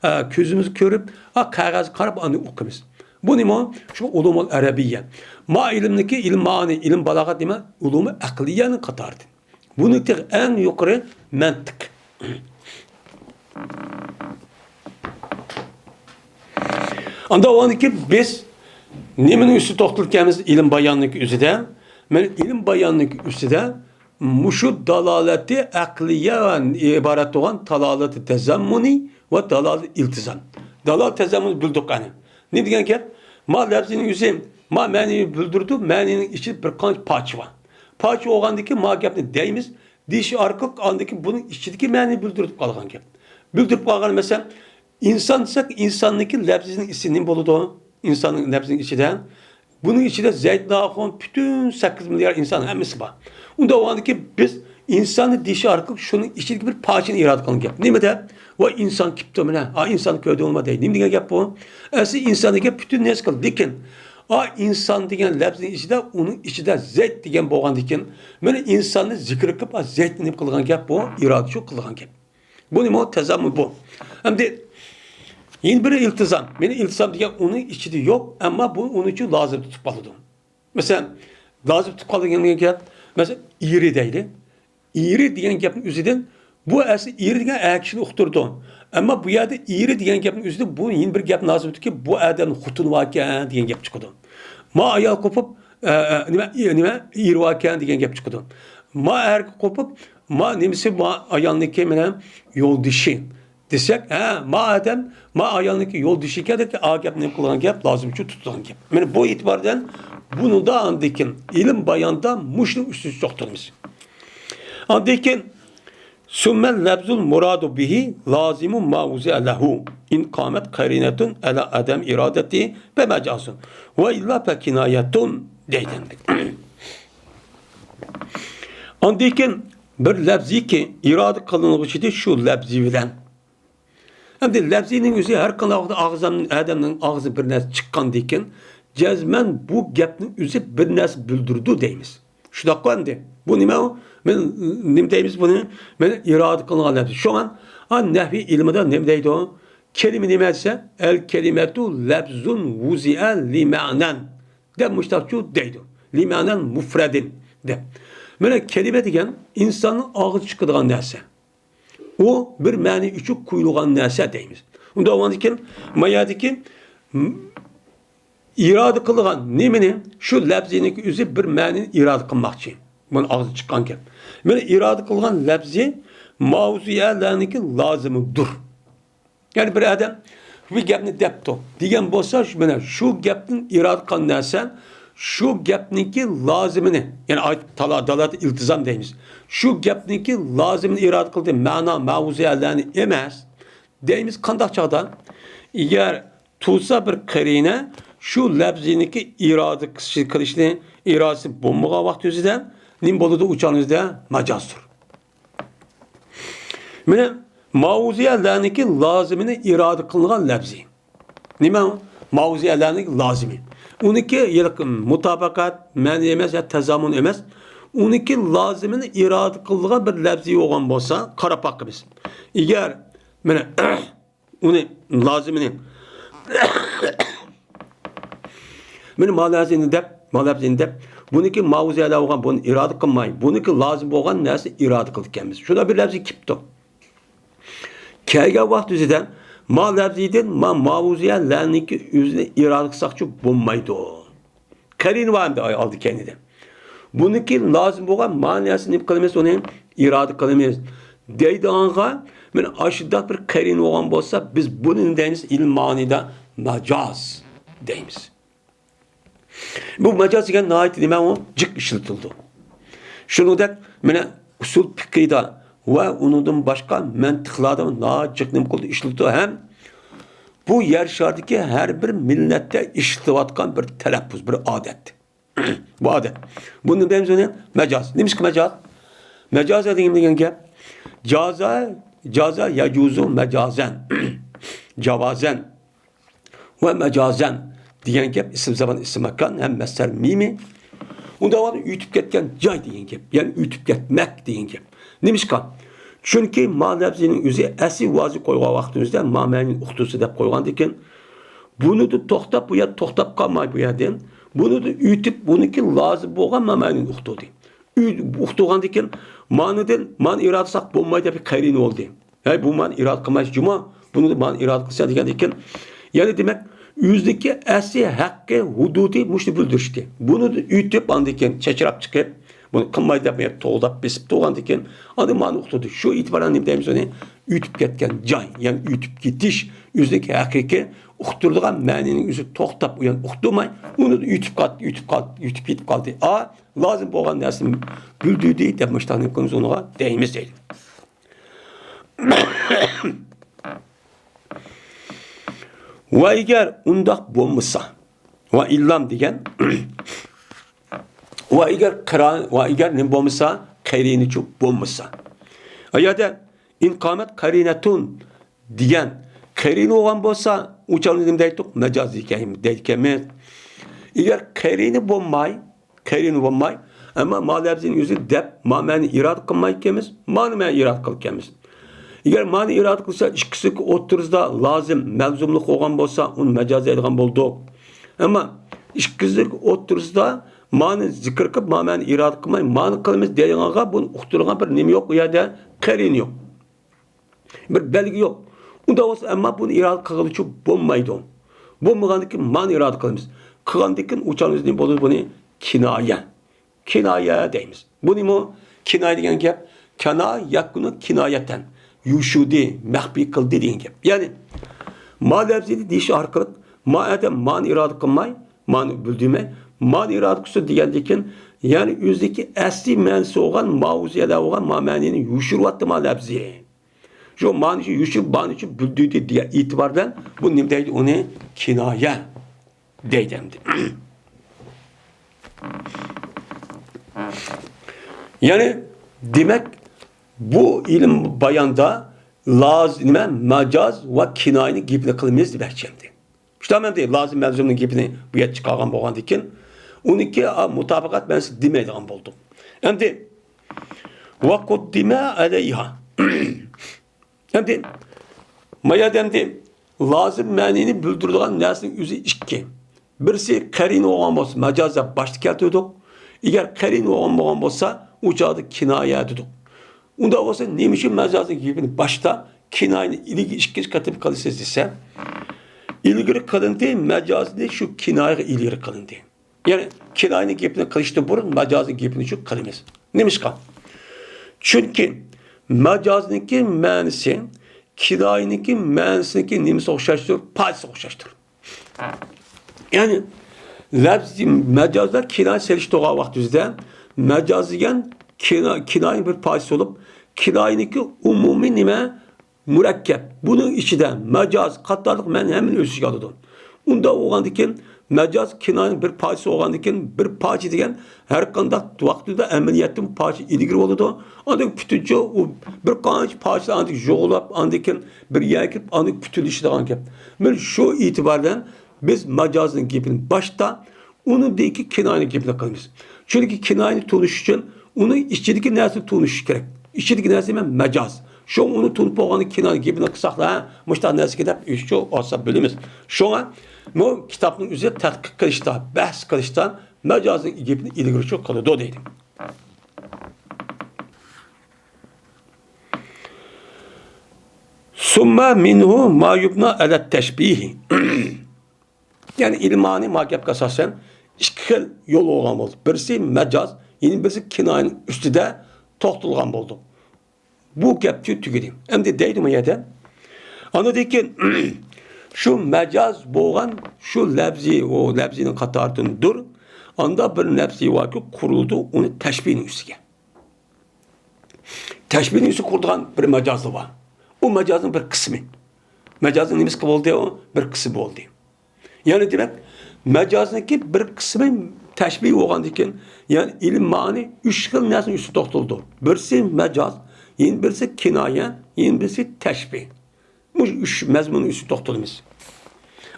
ئە، كۆزىمىزگە كۆرۈپ، ئا، قەغەزگە قاراپ ئاندىن ئوقۇيمىز. بۇ نېمە؟ شۇ ئۇلۇمۇل ئەرەبىيە. ما ئىلىمنىكى ئىلىم مائانى، ئىلىم بالاغەت نېمە؟ ئۇلۇمۇ ئەقلىيەنىڭ قاتارىدىن. بۇنىڭ تېخى ئەڭ يۇقىرى مەنتىق. ئاندا ئۇنىڭكى بىز نېمىنىڭ ئۈستىدە توختىلىپ كەلمىز؟ ئىلىم باياننىڭكى ئۆزىدە. مانا ئىلىم باياننىڭكى ئۈستىدە مۇشۇ دالالەتى ئەقلىيە ئىبارەت بولغان دالالەتى تەزەممۇنى ۋە دالالەتى ئىلتىزام. دالالەت تەزەممۇنى بىلدۇق ئەنە. نېمە دېگەن گەپ؟ ما لەپزىنىڭ ئۆزى، ما مەنىنى بىلدۈرىدۇ، مەنىنىڭ ئىچىدە بىر قانچە پارچە بار. پارچە بولغاندىكىن ما گەپنى دەيمىز، دېيىش ئارقىلىق ئاندىكىن بۇنىڭ ئىچىدىكى مەنىنى بىلدۈرۈپ قالغان گەپ. بىلدۈرۈپ قالغان، مەسىلەن، ئىنسان دېسەك، ئىنساننىڭكى لەپزىنىڭ ئىچى نېمە بولىدۇ؟ ئىنساننىڭ لەپزىنىڭ ئىچىدە. بۇنىڭ ئىچىدە زەيتۇن ئاخۇن، پۈتۈن سەككىز مىليار ئىنسان ھەممىسى بار. ئۇنداق بولغاندىكىن بىز ئىنساننى دېيىش ئارقىلىق شۇنىڭ ئىچىدىكى بىر پارچىنى ئىرادە قىلغان گەپ. نېمە دەپ؟ ۋاي ئىنسان كېپتۇ مانا، ئا ئىنساننى كۆردۈڭمۇ دەي. نېمە دېگەن گەپ بۇ؟ ئەسلى ئىنسان دېگەن پۈتۈن نەرسە قىلدى. لېكىن ئا ئىنسان دېگەن لەپزنىڭ ئىچىدە، ئۇنىڭ ئىچىدە زەيت دېگەن بولغاندىكىن، مانا ئىنساننى زىكىر قىلىپ، ئا زەيتنى نېمە قىلغان گەپ بۇ؟ ئىرادىچۇ قىلغان گەپ. بۇ نېمە؟ تەزەممۇن بۇ. ئەمدى يەنە بىر ئىلتىزام. مېنىڭ ئىلتىزام دېگەن ئۇنىڭ ئىچىدە يوق، ئەمما بۇ ئۇنىڭ ئۈچۈن لازىم تۇتۇپ قالىدۇ. مەسىلەن، لازىم تۇتۇپ قالىدىغان گەپ، مەسىلەن، ئېرى دەيلى. ئېرى دېگەن گەپنىڭ ئۆزىدىن بۇ ئەسلى ئېرى دېگەن ئەر كىشىنى ئۇقتۇرىدۇ. ئەمما بۇ يەردە ئېرى دېگەن گەپنىڭ ئۆزىدە بۇ يەنە بىر گەپ لازىم تۇتۇپكى، بۇ ئادەمنىڭ خوتۇنى باركەن دېگەن گەپ چىقىدۇ. ما ئايال قوپۇپ، ئە، ئە، نېمە، ئى-، نېمە، ئېرى باركەن دېگەن گەپ چىقىدۇ. ما ئەر قوپۇپ، ما نېمىسى، ما ئايالنىڭكى مانا يولدىشى. دېسەك، ھە، ما ئادەم، ما ئايالنىڭكى يولدىشى ئىكەن، ئا گەپنى قىلغان گەپ، لازىمچۇ تۇتىدىغان گەپ. مانا بۇ ئېتىباردىن بۇنىڭدا ئاندىن كېيىن ئىلىم باياندا مۇشۇنى ئۈستىگە توختىلىمىز. ئاندىن كېيىن، ثم اللفظ المراد به لازم ما وضع له، إن قامت قرينة على عدم إرادته فمجاز، وإلا فكناية دەيدۇ. ئاندىن كېيىن بىر لەپزىكى ئىرادە قىلىنغۇچىدى شۇ لەپزى بىلەن. ئەمدى لەپزىنىڭ ئۆزى ھەر قانداق ۋاقىتتا ئاغزىم-، ئادەمنىڭ ئاغزى بىر نەرسە چىققاندىن كېيىن، جەزمەن بۇ گەپنىڭ ئۆزى بىر نەرسە بىلدۈرىدۇ دەيمىز. شۇنداققۇ ئەمدى؟ بۇ نېمە ئۇ؟ مەن نېمە دەيمىز بۇنى؟ مەن ئىرادە قىلغان لەپز. شۇڭا، ئا، نەھۋى ئىلمىدا نېمە دەيدۇ؟ كەلىمە نېمە دېسە، ئەل كەلىمەتۇ لەپزۇن ۋۇزىئە لىمەنەن دەپ مۇشتاقچۇ دەيدۇ. لىمەنەن مۇفرەدىن دەپ. مانا كەلىمە دېگەن ئىنساننىڭ ئاغزى چىقىدىغان نەرسە. ئۇ بىر مەنە ئۈچۈن قويۇلغان نەرسە دەيمىز. ئۇنداق بولغاندىكىن، ما يەردىكى، م، ئىرادە قىلغان نېمىنى، شۇ لەپزىنىڭكى ئۆزى بىر مەنىنى ئىرادە قىلماقچى. بۇنى ئاغزى چىققان گەپ. مانا ئىرادە قىلغان لەپزى ماۋزۇئەلەرنىڭكى لازىمىدۇر. يەنى بىر ئادەم بىر گەپنى دەپتۇ دېگەن بولسا، شۇ، مانا شۇ گەپتىن ئىرادە قىلغان نەرسە شۇ گەپنىڭكى لازىمىنى، يەنى ئايت-، تالا-، دالالەت ئىلتىزام دەيمىز. شۇ گەپنىڭكى لازىمىنى ئىرادە قىلدى، مەنا ماۋزۇئەلەرنى ئەمەس دەيمىز. قانداق چاغدا؟ ئەگەر تۇرسا بىر قەرىنە شۇ لەپزىنىڭكى ئىرادە قىلىشنى، ئىرادىسى بولمىغان ۋاقىت ئۆزىدە نېمە بولىدۇ؟ ئۇ چاغنىڭ ئۆزىدە ماجازدۇر. مانا ماۋزۇئەلەرنىڭكى لازىمىنى ئىرادە قىلىنغان لەپزى. نېمە؟ ماۋزۇئەلەرنىڭكى لازىمى. ئۇنىڭكى ھېلىقى مۇتابىقەت، مەنئى ئەمەس يا تەزامۇن ئەمەس. ئۇنىڭكى لازىمىنى ئىرادە قىلىدىغان بىر لەپزى بولغان بولسا، قاراپ باقىمىز. ئەگەر، مانا، ئۇنى لازىمىنى، مانا ما لەپزىنى دەپ، ما لەپزىنى دەپ، بۇنىڭكى ماۋزۇئەلەر بولغان، بۇنى ئىرادە قىلماي، بۇنىڭكى لازىم بولغان نەرسىنى ئىرادە قىلىدىكەنمىز. شۇنداق بىر لەپزى كېلىپتۇ. كەلگەن ۋاقىت ئۆزىدە ما لەپزىدىن ما ماۋزۇئەلەرنىڭكى ئۆزىنى ئىرادە قىلساقچۇ بولمايدۇ. قەرىنە بار ئەمدى ئالدى كەينىدە. بۇنىڭكى لازىم بولغان مەنىسىنى نېمە قىلىمىز؟ ئۇنى ئىرادە قىلىمىز دەيدىغانغا، مانا ئاشۇنداق بىر قەرىنە بولغان بولسا، بىز بۇنى نېمە دەيمىز؟ ئىلمىي مەنىدە ماجاز دەيمىز. بۇ ماجاز دېگەن ناھايىتى نېمە ئۇ؟ جىق ئىشلىتىلىدۇ. شۇنىڭدەك مانا ئۇسۇل پىقىدا ۋە ئۇنىڭدىن باشقا مەنتىقلاردا ناھايىتى جىق نېمە قىلىدۇ؟ ئىشلىتىدۇ ھەم بۇ يەر شارىدىكى ھەر بىر مىللەتتە ئىشلىتىلىۋاتقان بىر تەلەپپۇز، بىر ئادەت. بۇ ئادەت. بۇنى دەيمىز ئۇنى مەجاز. نېمىشقا مەجاز؟ مەجاز دېگەن، دېگەن گەپ. جازا، جازا يەجۇزۇ مەجازەن. جاۋازەن ۋە مەجازەن دېگەن گەپ ئىسىم زامان، ئىسىم ماكان ھەم مەسدەر مىمى. ئۇنداق ۋاقىتتا ئۆتۈپ كەتكەن جاي دېگەن گەپ. يەنى ئۆتۈپ كەتمەك دېگەن گەپ. نېمىشقا؟ چۈنكى ما لەپزىنىڭ ئۆزى ئەسلى ۋازى قويغان ۋاقتىمىزدا ما مەنىنى ئۇقتۇرسا دەپ قويغاندىكىن، بۇنىڭدا توختاپ، بۇ يەردە توختاپ قالماي بۇ يەردىن، بۇنىڭدا ئۆتۈپ، بۇنىڭكى لازىم بولغان ما مەنىنى ئۇقتۇردى. ئۆ-، ئۇقتۇرغاندىكىن مانىدىن مانى ئىرادە قىلساق بولمايدۇ دەپ قەرىنە بولدى. ھەي، بۇ مانى ئىرادە قىلمايسىز جۇمۇ، بۇنى مانى ئىرادە قىلسا دېگەندىكىن، يەنى دېمەك، ئۆزىدىكى ئەسلى ھەققى، ھۇدۇدى مۇشۇنى بىلدۈرۈشتى. بۇنى ئۆتۈپ، ئاندىن كېيىن چاچراپ چىقىپ، بۇنى قىلمايدۇ دەپ، يەنە توغداپ بېسىپ تۇرغاندىكىن، ئاندىن مانى ئۇقتۇردى. شۇ ئېتىبارەن نېمە دەيمىز ئۇنى؟ ئۆتۈپ كەتكەن جاي، يەنى ئۆتۈپ كېتىش، ئۆزىدىكى ھەقىقىي ئۇقتۇرىدىغان مەنىنىڭ ئۆزى توختاپ، ئۇ يەنى ئۇقتۇرماي، ئۇنى ئۆتۈپ قالدى، ئۆتۈپ قالدى، ئۆتۈپ كېتىپ قالدى. ئا، لازىم بولغان نەرسىنى بىلدۈردى دەپ مۇشۇنداق نېمە قىلىمىز ئۇنىڭغا دەيمىز دەيدۇ. ۋە ئەگەر ئۇنداق بولمىسا، ۋە ئىللام دېگەن، ۋە ئەگەر قىرا-، ۋە ئەگەر نېمە بولمىسا، قەرىنىچۇ بولمىسا. ئۇ يەردە ئىن قامەت قەرىنەتۇن دېگەن قەرىنە بولغان بولسا، ئۇ چاغدا نېمە دەيتتۇق؟ مەجاز دەيدىكەن-، دەيدىكەنمىز. ئەگەر قەرىنە بولماي، قەرىنە بولماي، ئەمما ما لەپزىنى ئۆزى دەپ، ما مەنى ئىرادە قىلمايدىكەنمىز، مانى مەنى ئىرادە قىلىدىكەنمىز. ئەگەر مانى ئىرادە قىلسا، ئىككىسىنىڭكى ئوتتۇرىسىدا لازىم، مەلزۇملۇق بولغان بولسا، ئۇنى مەجاز دەيدىغان بولدۇق. ئەمما ئىككىسىنىڭكى ئوتتۇرىسىدا مانى زىكىر قىلىپ، ما مەنى ئىرادە قىلماي، مانى قىلىمىز دەيدىغانغا بۇنى ئۇقتۇرىدىغان بىر نېمە يوق، ئۇ يەردە قەرىنە يوق. بىر بەلگە يوق. ئۇنداق بولسا، ئەمما بۇنى ئىرادە قىلغىلىچۇ بولمايدۇ. بولمىغاندىن كېيىن مانى ئىرادە قىلىمىز. قىلغاندىن كېيىن ئۇ چاغنىڭ ئۆزىدە نېمە بولىدۇ؟ بۇنى كىنايە. كىنايە دەيمىز. بۇنىمۇ كىنايە دېگەن گەپ، كانا يەكۇنۇ كىنايەتەن. يوشۇردى، مەخپىي قىلدى دېگەن گەپ. يەنى، ما لەپزىنى دېيىش ئارقىلىق، ما ئادەم مانى ئىرادە قىلماي، مانى بىلدۈرمەي، مانى ئىرادە قىلسۇن دېگەندىكىن، يەنى ئۆزىدىكى ئەسلىي مەنىسى بولغان ما ئۆزى يەدە بولغان ما مەنىنى يوشۇرۇۋاتتى ما لەپزى. شۇ مانى شۇ يوشۇرۇپ، مانى شۇ بىلدۈردى دېگەن ئېتىبار بىلەن بۇ نېمە دەيدۇ؟ ئۇنى كىنايە دەيدۇ ئەمدى. يەنى، دېمەك، بۇ ئىلىم باياندا لاز-، نېمە، ماجاز ۋە كىنايىنىڭ گېپىنى قىلىمىز دېمەكچى ئەمدى. شۇنداق ئەمدى لازىم مەلزۇمنىڭ گېپىنى بۇ يەردە چىقارغان بولغاندىكىن، ئۇنىڭكى، ئا، مۇتابىقەت مەنىسى دېمەيدىغان بولدۇق. ئەمدى، ۋە قۇددىمە ئەلەيھا. ئەمدى، ما يەردە ئەمدى لازىم مەنىنى بىلدۈرىدىغان نەرسىنىڭ ئۆزى ئىككى. بىرسى قەرىنە بولغان بولسا، مەجاز دەپ باشتا كەلتۈردۇق. ئەگەر قەرىنە بولغان بولغان بولسا، ئۇ چاغدا كىنايە دېدۇق. ئۇنداق بولسا، نېمە ئۈچۈن مەجازنىڭ گېپىنى باشتا، كىنايىنى ئىلگىرى ئىككىنچى قېتىم قىلىسىز دېسە، ئىلگىرى قىلىندى، مەجازنى شۇ كىنايىغا ئىلگىرى قىلىندى. يەنى كىنايىنىڭ گېپىنى قىلىشتىن بۇرۇن ماجازنىڭ گېپىنى شۇ قىلىمىز. نېمىشقا؟ چۈنكى ماجازنىڭكى مەنىسى كىنايىنىڭكى مەنىسىنىڭكى نېمىسى ئوخشاشتۇر؟ پايدىسى ئوخشاشتۇر. يەنى لەپزى مەجازدا كىنايە سېلىشتۇرغان ۋاقتىمىزدا مەجاز دېگەن كىنا-، كىنايىنىڭ بىر پايدىسى بولۇپ، كىنايىنىڭكى ئومۇمىي نېمە؟ مۇرەككەپ. بۇنىڭ ئىچىدە مەجاز قاتارلىق مەنە ھەممىنى ئۆز ئىچىگە ئالىدۇ. ئۇنداق بولغاندىكىن، مەجاز كىنايىنىڭ بىر پارچىسى بولغاندىكىن، بىر پارچە دېگەن ھەر قانداق ۋاقىتتا ئەمەلىيەتتە بۇ پارچە ئىلگىرى بولىدۇ. ئاندىن پۈتۈنچە ئۇ بىر قانچە پارچىلار ئاندىن يۇغۇلۇپ، ئاندىن كېيىن بىر يەرگە كېلىپ، ئاندىن پۈتۈنلىشىدىغان گەپ. مانا شۇ ئېتىبار بىلەن بىز ماجازنىڭ گېپىنى باشتا ئۇنىڭدىكى كىنايىنىڭ گېپىنى قىلىمىز. چۈنكى كىنايىنى تونۇش ئۈچۈن ئۇنىڭ ئىچىدىكى نەرسىنى تونۇش كېرەك. ئىچىدىكى نەرسە نېمە؟ مەجاز. شۇڭا ئۇنى تونۇپ بولغاندىن كىنايىنىڭ گېپىنى قىلساقلا، ھە، مۇشۇنداق نەرسە دەپ ئۆزىچە ئاسان بىلىمىز. شۇڭا بۇ كىتابنىڭ ئۆزى تەتقىق قىلىشتا، بەھس قىلىشتا مەجازنىڭ گېپىنى ئىلگىرى قىلىدۇ دەيدۇ. ثم منه ما يبنى على التشبيه. يەنى ئىلمانى ما گەپكە ئاساسەن ئىككى خىل يول بولغان بولدى. بىرسى مەجاز، يەنە بىرسى كىنايىنىڭ ئۈستىدە توختالغان بولدى. بۇ گەپ تۈ-، تۈگىدى. ئەمدى دەيدۇ ما يەردە. ئاندىن كېيىن شۇ مەجاز بولغان شۇ لەپزى، ئۇ لەپزىنىڭ قاتارىدىندۇر. ئاندا بىر لەپزى باركى قۇرۇلىدۇ ئۇنى تەشبىھنىڭ ئۈستىگە. تەشبىھنىڭ ئۈستىگە قۇرىدىغان بىر مەجازى بار. ئۇ مەجازنىڭ بىر قىسمى. مەجازنىڭ نېمىسى بولدى ئۇ؟ بىر قىسمى بولدى. يەنى دېمەك، مەجازنىڭكى بىر قىسمى تەشبىھ بولغاندىكىن، يەنى ئىلمانى ئۈچ خىل نەرسىنىڭ ئۈستىدە توختىلىدۇ. بىرسى مەجاز، يەنە بىرسى كىنايە، يەنە بىرسى تەشبىھ. مۇشۇ ئۈچ مەزمۇننىڭ ئۈستىدە توختىلىمىز.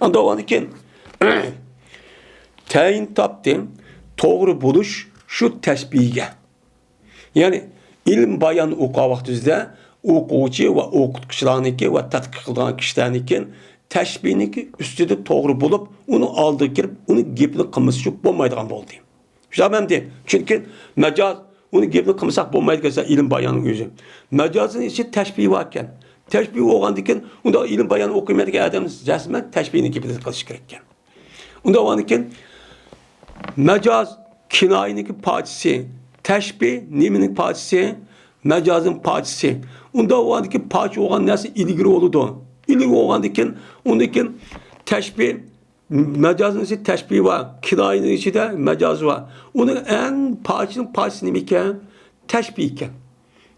ئاندىن كېيىن تەيىن تاپتى، توغرا بولۇش شۇ تەشبىھگە. يەنى ئىلىم بايان ئوقۇغان ۋاقتىمىزدا ئوقۇغۇچى ۋە ئوقۇتقۇچىلارنىڭكى ۋە تەتقىق قىلىدىغان كىشىلەرنىڭكى تەشبىھنىڭكى ئۈستىدە توغرا بولۇپ، ئۇنىڭ ئالدىغا كىرىپ، ئۇنىڭ گېپىنى قىلمىسا بولمايدىغان بولدى. شۇنداقمۇ ئەمدى؟ چۈنكى مەجاز، ئۇنىڭ گېپىنى قىلمىساق بولمايدىكەن، ئىلىم باياننىڭ ئۆزى. مەجازنىڭ ئىچىدە تەشبىھ باركەن. تەشبىھ بولغاندىكىن، ئۇنداق ئىلىم بايان ئوقۇيمەن دېگەن ئادەم رەسمەن تەشبىھنىڭ گېپىنى قىلىشى كېرەككەن. ئۇنداق بولغاندىكىن، مەجاز كىنايىنىڭكى پارچىسى، تەشبىھ نېمىنىڭ پارچىسى؟ مەجازنىڭ پارچىسى. ئۇنداق بولغاندىكىن پارچە بولغان نەرسە ئىلگىرى بولىدۇ. ئىلگىرى بولغاندىكىن، ئۇندىن كېيىن تەشبىھ، مەجازنىڭ ئىچىدە تەشبىھ بار، كىنايىنىڭ ئىچىدە مەجاز بار. ئۇنىڭ ئەڭ پارچىنىڭ پارچىسى نېمە ئىكەن؟ تەشبىھ ئىكەن.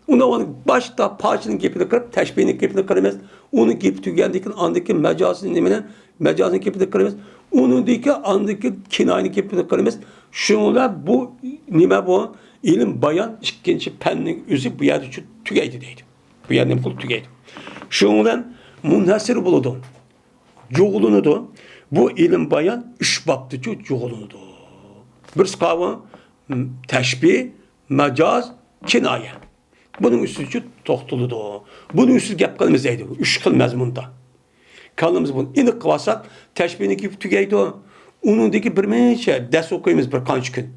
ئۇنىڭ باشتا پارچىنىڭ گېپىنى قىلىپ، تەشبىھنىڭ گېپىنى قىلىمىز. ئۇنىڭ گېپى تۈگىگەندىن كېيىن، ئاندىن كېيىن مەجازنىڭ نېمىنى، مەجازنىڭ گېپىنى قىلىمىز. ئۇنىڭدىن كېيىن، ئاندىن كېيىن كىنايىنىڭ گېپىنى قىلىمىز. شۇنىڭ بىلەن بۇ نېمە بۇ؟ ئىلىم بايان ئىككىنچى پەننىڭ ئۆزى بۇ يەردە چۈ-، تۈگەيدۇ دەيدۇ. بۇ يەردە نېمە قىلىدۇ؟ تۈگەيدۇ. شۇنىڭ بىلەن مۇنھەسىر بولىدۇ. جۇغلىنىدۇ. بۇ ئىلىم بايان ئۈچ بابتىچۇ جۇغلىنىدۇ. بىرسى قاۋۇ، تەشبىھ، مەجاز، كىنايە. بۇنىڭ ئۈستىدىچۇ توختىلىدۇ. بۇنىڭ ئۈستىدە گەپ قىلىمىز دەيدۇ. ئۈچ خىل مەزمۇندا. كاللىمىز بۇنى ئېنىق قىلىۋالساق، تەشبىھنىڭكى تۈگەيدۇ. ئۇنىڭدىكى بىر نەچچە دەرس ئوقۇيمىز بىر قانچە كۈن.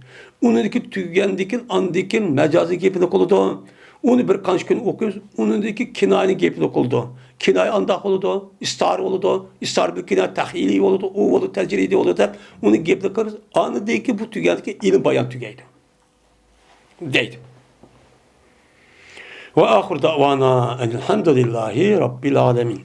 ئۇنىڭدىكى تۈگىگەندىن كېيىن، ئاندىن كېيىن مەجازنىڭ گېپىنى قىلىدۇ. ئۇنى بىر قانچە كۈن ئوقۇيمىز، ئۇنىڭدىكى كىنايىنىڭ گېپىنى قىلىدۇ. كىنايە ئانداق بولىدۇ، ئىستارە بولىدۇ، ئىستارە بىر كىنايە تەخيىلىي بولىدۇ، ئۇ بولىدۇ، تەجرىدىي بولىدۇ دەپ، ئۇنى گېپىنى قىلىمىز. ئاندىن كېيىن بۇ تۈگىگەندىن كېيىن ئىلىم بايان تۈگەيدۇ. دەيدۇ. وآخر دعوانا أن الحمد لله رب العالمين.